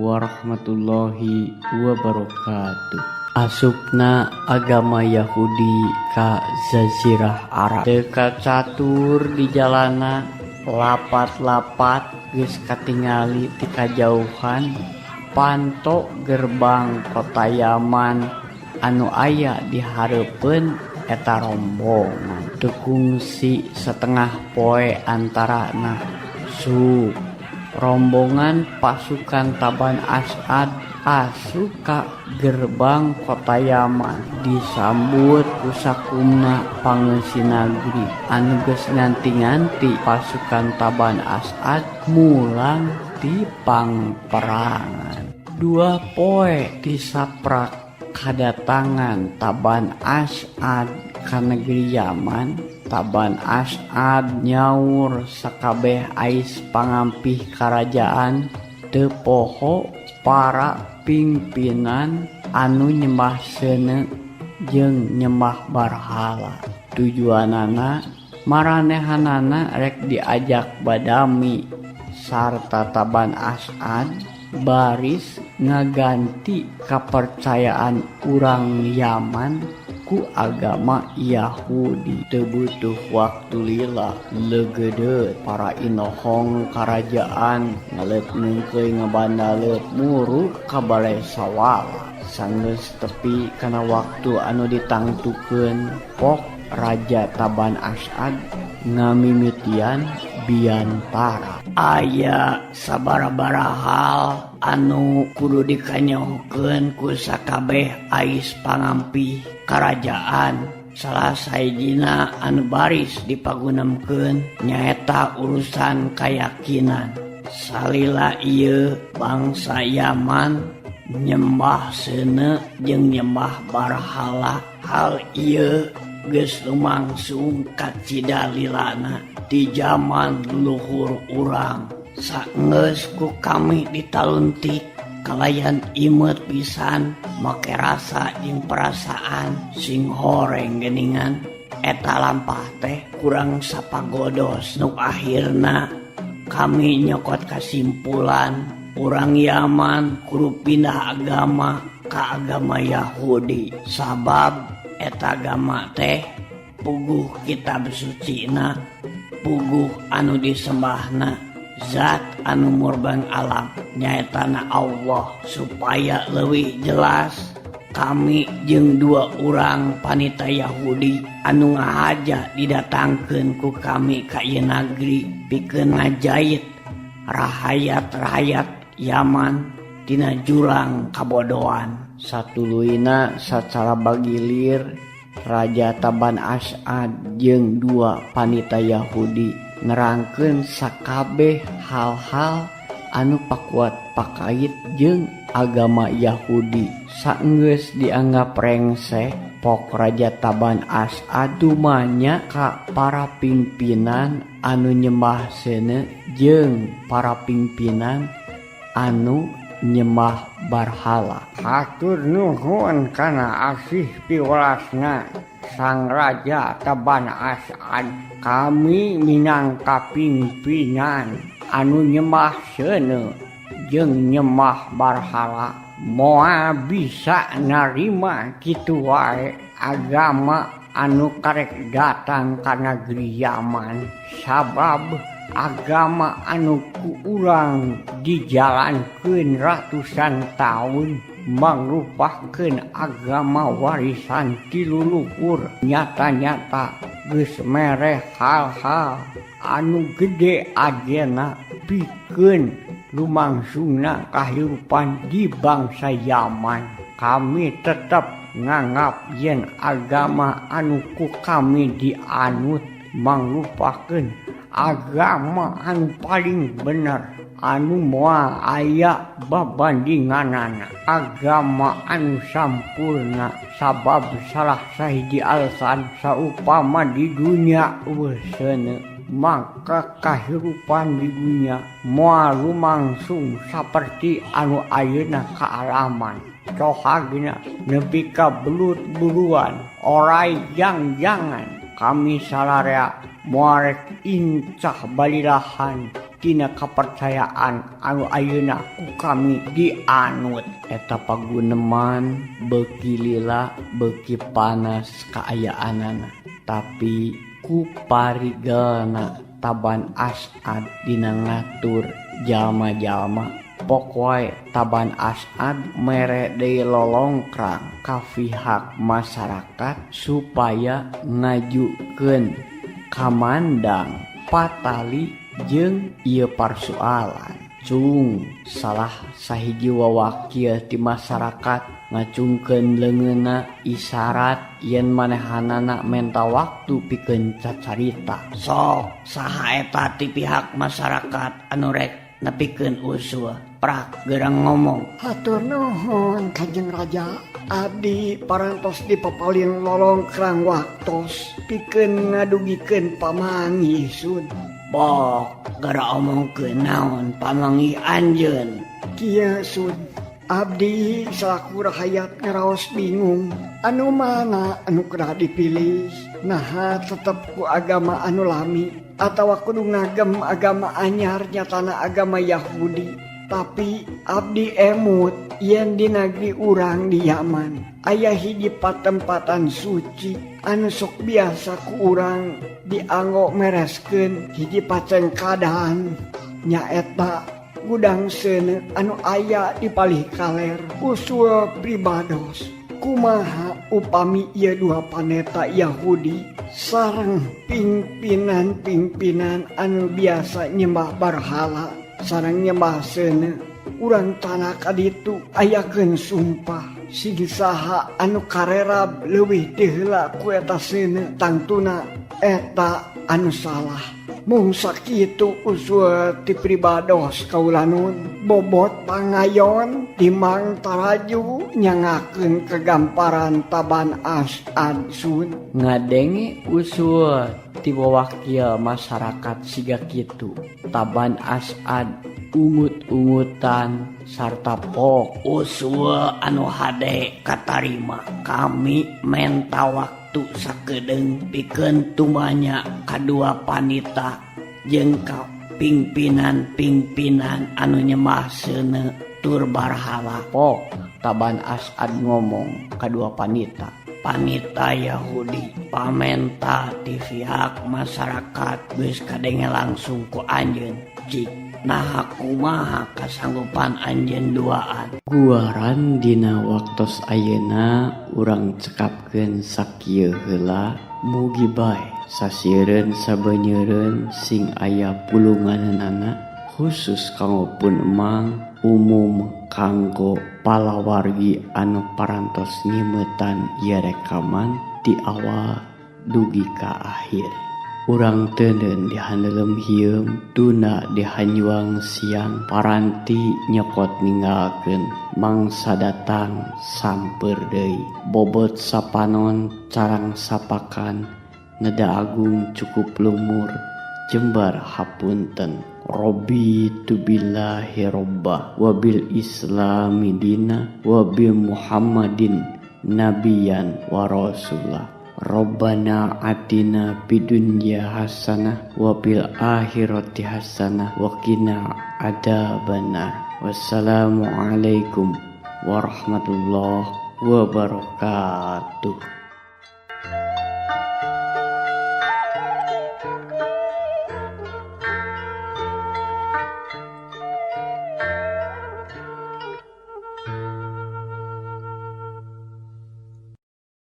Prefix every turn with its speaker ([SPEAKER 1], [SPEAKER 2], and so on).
[SPEAKER 1] warahmatullahi wabarakatuh. Asupna agama Yahudi ka Jazirah Arab. Teu kacatur di jalana, lapat-lapat geus katingali ti kajauhan panto gerbang kota Yaman anu aya di hareupeun eta rombongan. Teu kungsi setengah poe antarana su rombongan pasukan Taban As'ad asup ka gerbang kota Yaman, disambut ku sakumna pangeusi nagri anu geus nganti-nganti pasukan Taban As'ad mulang ti pangperangan. 2 poe ti saprak kadatangan Taban As'ad ka negeri Yaman, Taban As'ad nyaur sakabeh ais pangampih karajaan teu poho para pingpinan anu nyembah seuneu jeung nyembah barhala. Tujuanana, maranehanana rek diajak badami sarta Taban As'ad baris ngaganti kapercayaan urang Yaman ku agama Yahudi. Teu butuh waktu lila, leugeudeut para inohong karajaan ngaleut neungkeuy ngabandaleut muru ka balai sawala. Sanggeus tepi kana waktu anu ditangtukeun, pok Raja Taban As'ad ngamimitian biantara. Aya sabaraha hal anu kudu dikanyahokeun ku sakabeh ais pangampih karajaan. Salah sahijina anu baris dipagunemkeun nyaeta urusan kayakinan. Salila ieu bangsa Yaman nyembah seuneu jeung nyembah barhala. Hal ieu geus lumangsung kacida lilana di zaman leluhur urang. Saenggeus ku kami ditaluntik kalayan imeut pisan, make rasa jeung perasaan sing horeng geuningan. Eta lampah teh kurang sapagodos, nu akhirna kami nyokot kasimpulan urang Yaman kudu pindah agama ka agama Yahudi, sabab eta agama teh puguh kitab sucina, puguh anu disembahna zat anu murbeng alam, nyaetana Allah. Supaya leuwih jelas, kami jeung dua urang panita Yahudi anu ngahaja didatangkeun ku kami ka ieu nagri pikeun ngajait rahayat-rahayat Yaman tina jurang kabodohan. Satuluyna sacara bagilir Raja Taban As'ad jeung dua panita Yahudi nerangkeun sakabeh hal-hal anu pakuat pakait jeung agama Yahudi. Saenggeus dianggap rengse, pok Raja Taban As'ad tumanya ka para pimpinan anu nyembah seuneu jeung para pimpinan anu nyembah barhala.
[SPEAKER 2] Hatur nuhun kana asih piwelasna, Sang Raja Taban As'ad. Kami minangka pimpinan anu nyembah seuneu jeung nyembah barhala moal bisa narima kitu wae agama anu karek datang ka negeri Yaman, sabab agama anu ku urang dijalankeun ratusan tahun mangrupakeun agama warisan ti luluhur, nyata-nyata geus mere hal-hal anu gede ajena pikeun lumangsungna kahirupan di bangsa Yaman. Kami tetep nganggap yen agama anu ku kami dianut mangrupakeun agama anu paling bener, anu moal aya babandinganana, agama anu sampurna, sabab salah sahiji alasan saupama di dunya euweuh seuneu, maka kahirupan di dunya moal lumangsung saperti anu ayeuna kaalaman. Cohagna nepi ka belut buruan, oray jangjangan. Kami salarea moal rek incah balilahan. tina kapercayaan anu ayeuna ku kami dianut.
[SPEAKER 1] Eta paguneman beuki lila beuki panas kaayaanana, tapi ku parigelna Taban As'ad dina ngatur jalma-jalma. Pok wae Taban As'ad mere deui lolongkrang ka pihak masyarakat supaya ngajukeun kamandang patali jeung ieu parsualan. Cung salah sahiji wawakil ti masyarakat ngacungkeun leungeunna isyarat yen manehanana menta waktu pikeun cacarita.
[SPEAKER 2] Sok saha eta ti pihak masyarakat anu rek nepikeun usul prak gerang ngomong.
[SPEAKER 3] Hatur nuhun Kanjeng Raja, abdi parantos dipapalin lolongkrang waktos pikeun ngadugikeun pamanggih sun.
[SPEAKER 2] Bok gara omongkeun naon pamanggih anjeun?
[SPEAKER 3] Kieu sun, abdi salaku rahayat ngaraos bingung anu mana anu kedah dipilih, naha tetep ku agama anu lami atawa kudu ngagem agama anyar nyatana agama Yahudi. Tapi abdi emut yen di negeri urang di Yaman aya hiji patempatan suci anu sok biasa ku urang dianggo mereskeun hiji pacengkadan, nyaeta gudang seuneu anu aya di palih kaler. Usul pribados, kumaha upami ieu dua paneta Yahudi sareng pimpinan-pimpinan anu biasa nyembah barhala sareng nyembah seuneu urang tanah kaditu ayakeun sumpah sing saha anu karerab leuwih ti heula ku eta seuneu tangtuna eta anu salah. Mung sakitu usul ti pribados kaulanun bobot pangayon timang taraju nyangakeun kegamparan Taban As'ad sun.
[SPEAKER 1] Ngadenge usul ti wawakil masyarakat siga kitu, Taban As'ad ungut-ungutan sarta pok.
[SPEAKER 2] Usul anu hade katarima, kami menta waktu sakedeung pikeun tumanya kadua panita jeung ka pimpinan-pimpinan anu nyembah seuneu tur barhala.
[SPEAKER 1] Pok Taban As'ad ngomong kadua panita.
[SPEAKER 2] Panita Yahudi pamenta ti pihak masyarakat geus kadenge langsung ku anjeun. Cik naha kumaha kasanggupan anjeun duaan?
[SPEAKER 1] Guaran dina waktos ayeuna urang cekapkeun sakieu heula. Mugi bae sasieureun sabenyeureun sing aya pulunganana khusus kanggo pun emang, umum kanggo palawargi anu parantos nyimetan ieu rekaman ti awal dugi ka akhir. Urang teuneun di handelem hieum, tuna di hanjuang siang, paranti nyokot ninggalkeun mangsa datang samper deui. Bobot sapanon carang sapakan, neda agung cukup lumur, jembar hapunten. Raditu billahi robba wabil islami dina wabil Muhammadin nabiyan wa rasulah. Rabbana atina fid dunya hasanah wa fil akhirati hasanah wa qina adzabannar. Wassalamualaikum warahmatullahi wabarakatuh.